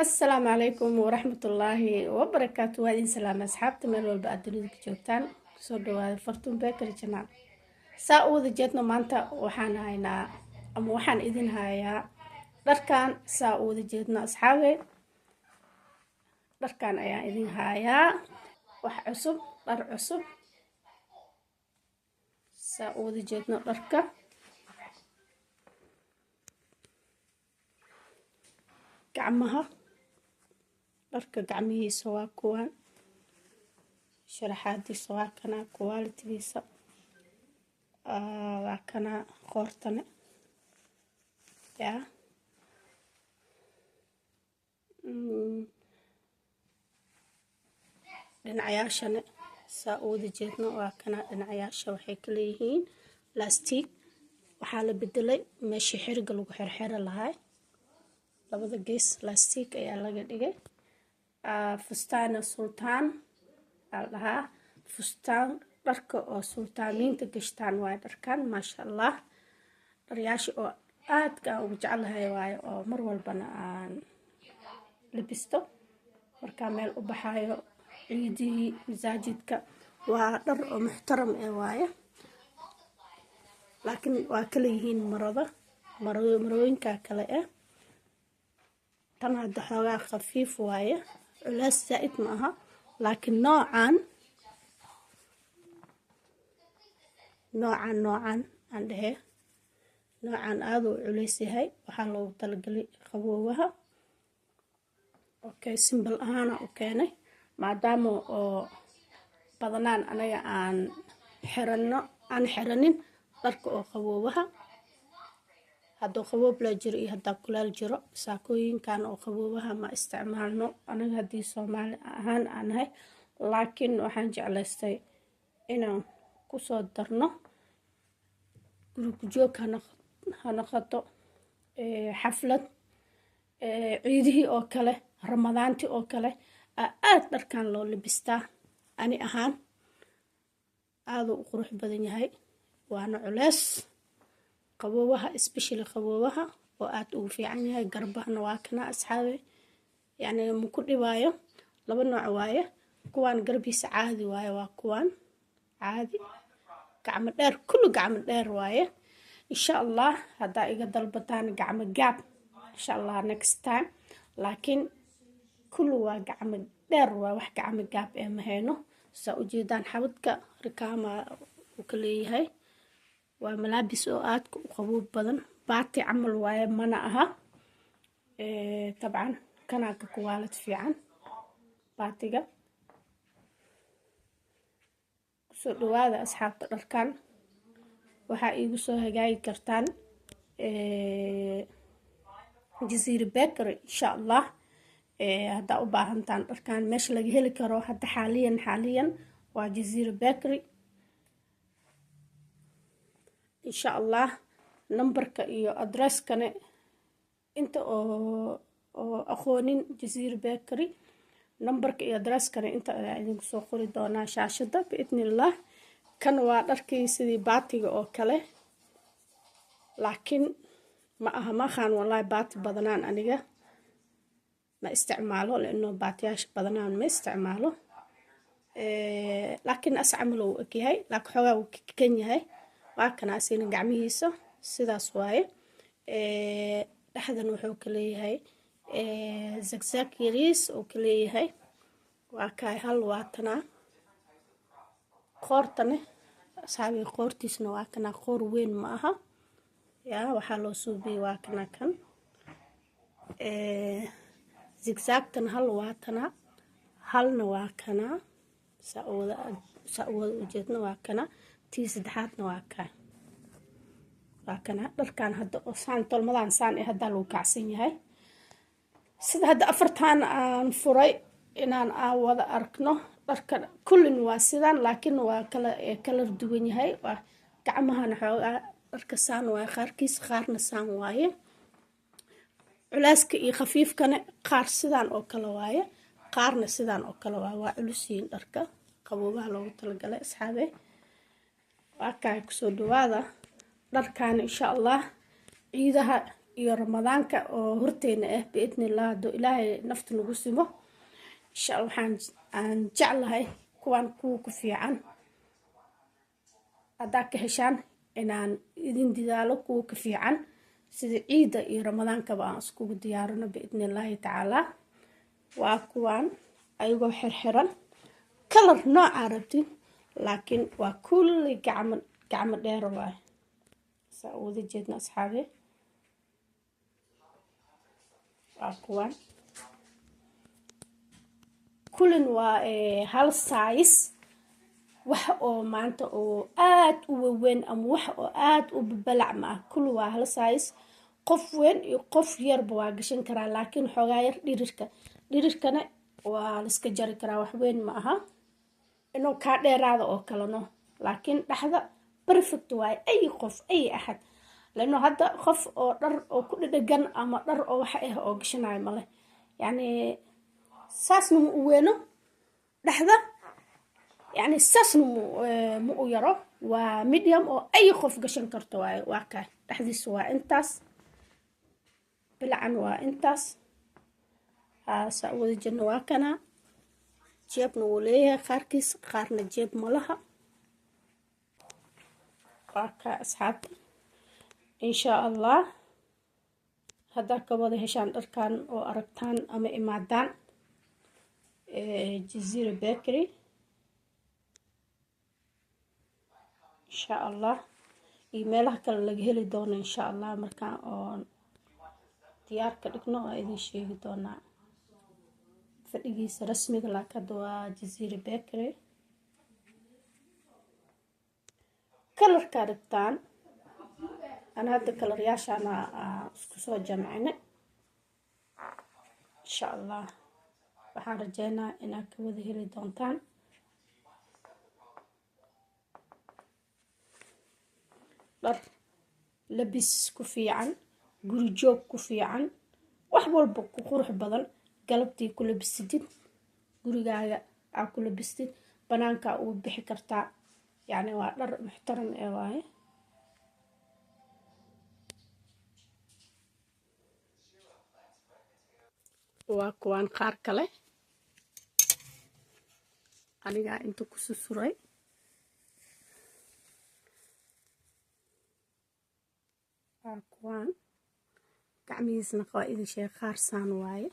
Asalaamu calaykum waraxmatullaahi wabarakaatu. Waa idin salaama asxaabta meel walba aad dunida ka joogtaan. Kusoo dhawaada Fartuun Bakery Channel. Saa u wada jeedno, maanta waxaan haynaa ama waxaan idin hayaa dharkan. Saa u wada jeedno, asxaabe, dharkan ayaan idin hayaa, wax cusub, dhar cusub. Saa u wada jeedno, dharka gacmaha, dharka gacmihiisa waa kuwaan, sharaxaadiisa waa kana, quality-giisa waa kana, qoortane yaa dhinacayaashane. Saa u wada jeedno, waa kana dhinacayaasha, waxay ka leeyihiin lastig. Waxaa la bedelay meeshii xiriga lagu xirxiri lahaa, labada gees lastig ayaa laga dhigay. Fustaana sultaan aa la dhahaa, fustaan dharka oo sultaamiinta gashtaan waaye dharkan. Maasha Allah, dharyaasha oo aadka aan ugu jeclahay waaye, oo mar walbana aan labisto markaa meel u baxayo, ciidihii, masaajidka. Waa dhar oo muxtaram eh waaye, laakiin waa kala yihiin marada marooyinka kale eh. Tan hadda xoogaa khafiif waaye, culays zaa'id ma aha, laakiin noocan aan dhehe, noocan aada u culays yahay. Waxaa loogu talagalay qaboowaha. Okay, simple ahaana u keenay, maadaama oo badanaan anaga aan xirano, aan xiranin dharka oo qaboowaha. Hadduu qaboob la jiro iyo haddaa kulaal jiro, saakooyinkan oo qaboobaha ma isticmaalno anaga haddii Soomaali ahaan aan nahay, laakiin waxaan jeclaystay inaan kusoo darno guri-ku-joog ha noqoto, xaflad, ciidihii oo kale, Ramadaantii oo kale, aada dharkan loo labistaa. Ani ahaan aaduu u qurux badan yahay, waana culeys qaboobaha, especially qaboobaha oo aada ugu fiican yahay. Garbahana waa kana, asxaabe, yacni maku dhibaayo. Laba nooc waaye kuwaan, garbihiisa caadi waaye, waa kuwaan caadi, gacmo dheer, kulli gacmo dheer waaye. Insha Allah haddaa iga dalbataan gacmo gaab, insha Allah next time, laakiin kulli waa gacmo dheer, waa wax gacmo gaab ee ma hayno. Saa ujeedaan, xabadka rikaama uu ka leeyahay. Waa malaabis oo aadka u qaboob badan, baati camal waaye, mana aha. Dabcan kanaa ka quality fiican baatiga. Kusoo dhawaada, asxaabta. Dharkan waxaa iigu soo hagaagi kartaan Jaziira Bakery, insha Allah. Haddaa u baahantaan dharkan, meesha laga heli karo hadda xaaliyan waa Jaziira Bakery, insha Allah. Nambarka iyo adresskane, inta oo aqoonin Jaziira Bakery, nambarka iyo adresskane inta ayaa idinku soo qori doonaa shaashada, biidni illah. Kan waa dharkii sidii baatiga oo kale, laakiin ma aha, ma aqaan wallahi. Baati badanaan aniga ma isticmaalo, laano baatiyaasha badanaan ma isticmaalo, laakiin as camal uu egyahay, laakiin xoogaa wuu kakan yahay. Waa kana asina gacmihiisa sidaas waaye. Dhexdan wuxuu ka leeyahay zigzag yariis uu ka leeyahay. Waa kaay, hal waa tanaa. Qoortane, asxaabiga, qoortiisna waa kanaa, qoor weyn ma aha. Yaa waxaa loo suubiyey waa kana kan zigzagtan, hal waa tanaa, halna waa kanaa. Saa u wada ujeedna, waa kana. Tii saddexaadna waa kaa, waa kana. Dharkan hadda oo saan tolmadan saan ee haddaa lagu kacsan yahay, sida hadda afartan aan furay inaan aan wada arkno. Dharka kullin waa sidaan, laakiin waa kala kalar duwan yahay. Waa gacmahana xoogaa dharka saan waaye qaarkiis, qaarna saan waaye. Culeyska iyo khafiifkana qaar sidaan oo kale waaye, qaarna sidaan oo kale waaye. Waa culus yihiin dharka qaboobaha loogu talagalay, asxaabe. Waa kaay, kusoo dhawaada dharkan, insha Allah, ciidaha. Iyo Ramadaanka oo horteena ah, biidni Illah, hadduu Ilaahay nafta nagu simo, insha Allah, waxaan aan jeclahay kuwaan kuwa ku fiican haddaa ka heshaan inaan idin didaalo, kuwa ka fiican sida ciidda iyo Ramadaankaba aan iskugu diyaarino, biidni Illaahi tacaalaa. Waa kuwaan ayagoo xirxiran, color noocaa rabtid, laakiin waa kulli gacmo gacmo dheer waaye. Saa u wada jeedna, asxaabe, waa kuwaan kullin, waa hal size. Wax oo maanta oo aad u waweyn ama wax oo aad u babalac ma ah, kulli waa hal size. Qof weyn iyo qof yarba waa gashan karaa, laakiin xoogaa yar dhirirka, dhirirkana waa laiska jari karaa, wax weyn ma aha inuu kaa dheeraada oo kaleno, laakiin dhexda perfect waaye, ay qof ay axad lano. Hadda qof oo dhar oo ku dhedhegan ama dhar oo waxa ah oo gashanayo male, yacni saasna ma u weyno dhexda, yacni saasna ma u yaro, waa medium oo ay qof gashan karto waaye. Waa kaa dhexdiisa, waa intaas, bilacan waa intaas. Saa u wada jirna, waa kana. Jeebna wuu leeyahay qaarkiis, qaarna jeeb malaha. Waa kaa, asxaabta, insha Allah, haddaa ka wada heshaan dharkan oo aragtaan ama imaadaan Jazeera Bakery, insha Allah, iyo meelaha kale laga heli doono, insha Allah, markaan oon diyaar ka dhigno waa idin sheegi doonaa fadhigiisa rasmiga, laakiin hadda waa Jazeera Bakery. Colorkaa rabtaan, ana hadda coloryaashaana isku soo jamcine. Insha Allah, waxaan rajeynaa inaad ka wada heli doontaan dhar labis ku fiican, guri joog ku fiican, wax walba ku qurux badan. Galabtii ku labisatid, gurigaaga aa ku labistid, banaankaa uga bixi kartaa, yacni waa dhar muxtaram ee waaye. Waa kuwaan qaar kale, anigaa inta ku susuray. Waa kuwaan gacmihiisna, waa idin sheeg, qaar saan waaye.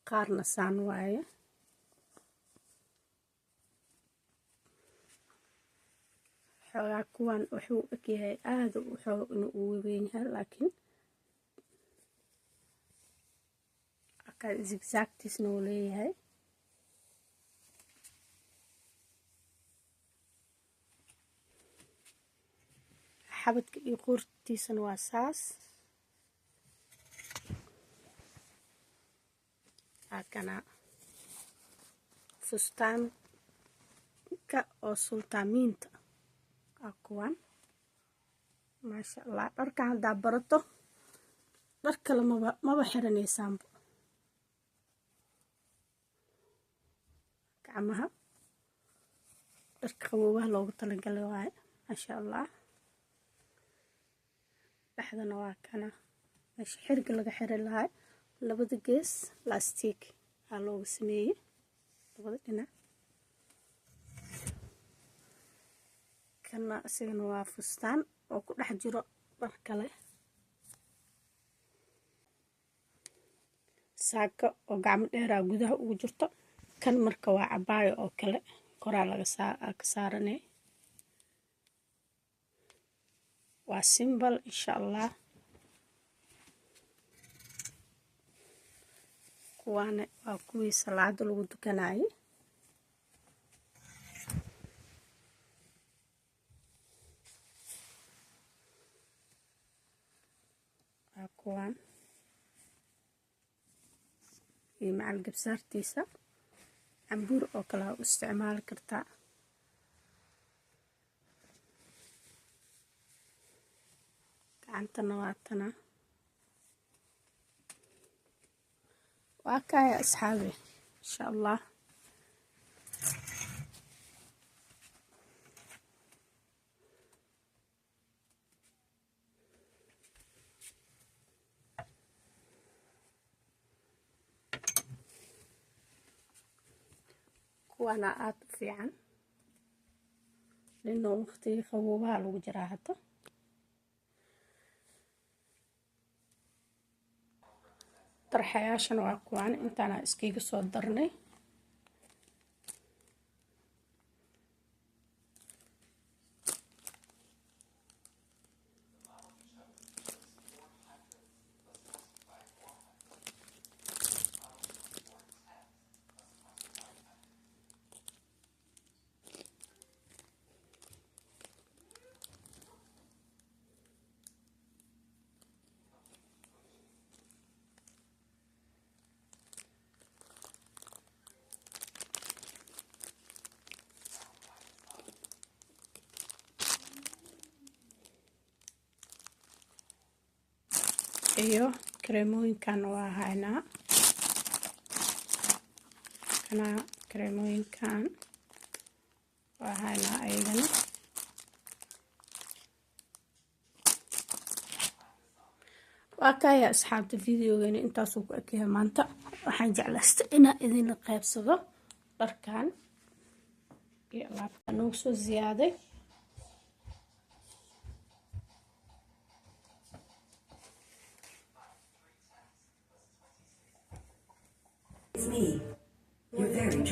Qaarna saan waaye. Xoogaa kuwan wuxuu egyahay aada xooga inuu u weyn yahay, laakiin zigzagtiisna uu leeyahay. Xabadka iyo qoortiisana waa saas. Waa fustaanka oo sultaamiinta, waa kuwan, maasha Allah. Dharkan haddaa barato, dhar kale maba xiranaysaanba. Gacmaha dharka qaboobaha loogu talagalay waaye, maasha Allah. Dhexdana waa kana, meesha xiriga laga xiri lahaa, labada gees lastig aa looga sameeyey labada dhinac. Kana isagana waa fustaan oo ku dhex jiro dhar kale, saako oo gacmo dheeraa gudaha ugu jirto. Kan marka waa cabaayo oo kale, koraa laga ka saaranay, waa simple, insha Allah. Kuwaana waa kuwii salaada lagu dukanayay. Waa kuwaan iyo macal gabsaartiisa, cambuur oo kale aa u isticmaali kartaa. Gacantana waa tana. Waa kaya, asxaabi, insha Allah. Kuwaana aada u fiican lino waqtigii qaboobaha lagu jiraa hadda. Tarxayaashana waa kuwaan, intaana iskiga soo darnay. Iyo kareemooyinkan waa haynaa kana, kareemooyinkan waa haynaa ayagana. Waa kaya asxaabta, videogeena intaasuu ku ekyahay maanta. Waxaan jeclaystay inaan idinla qaybsado dharkan iyo alaabta noogu soo ziyaaday. It's me. You're very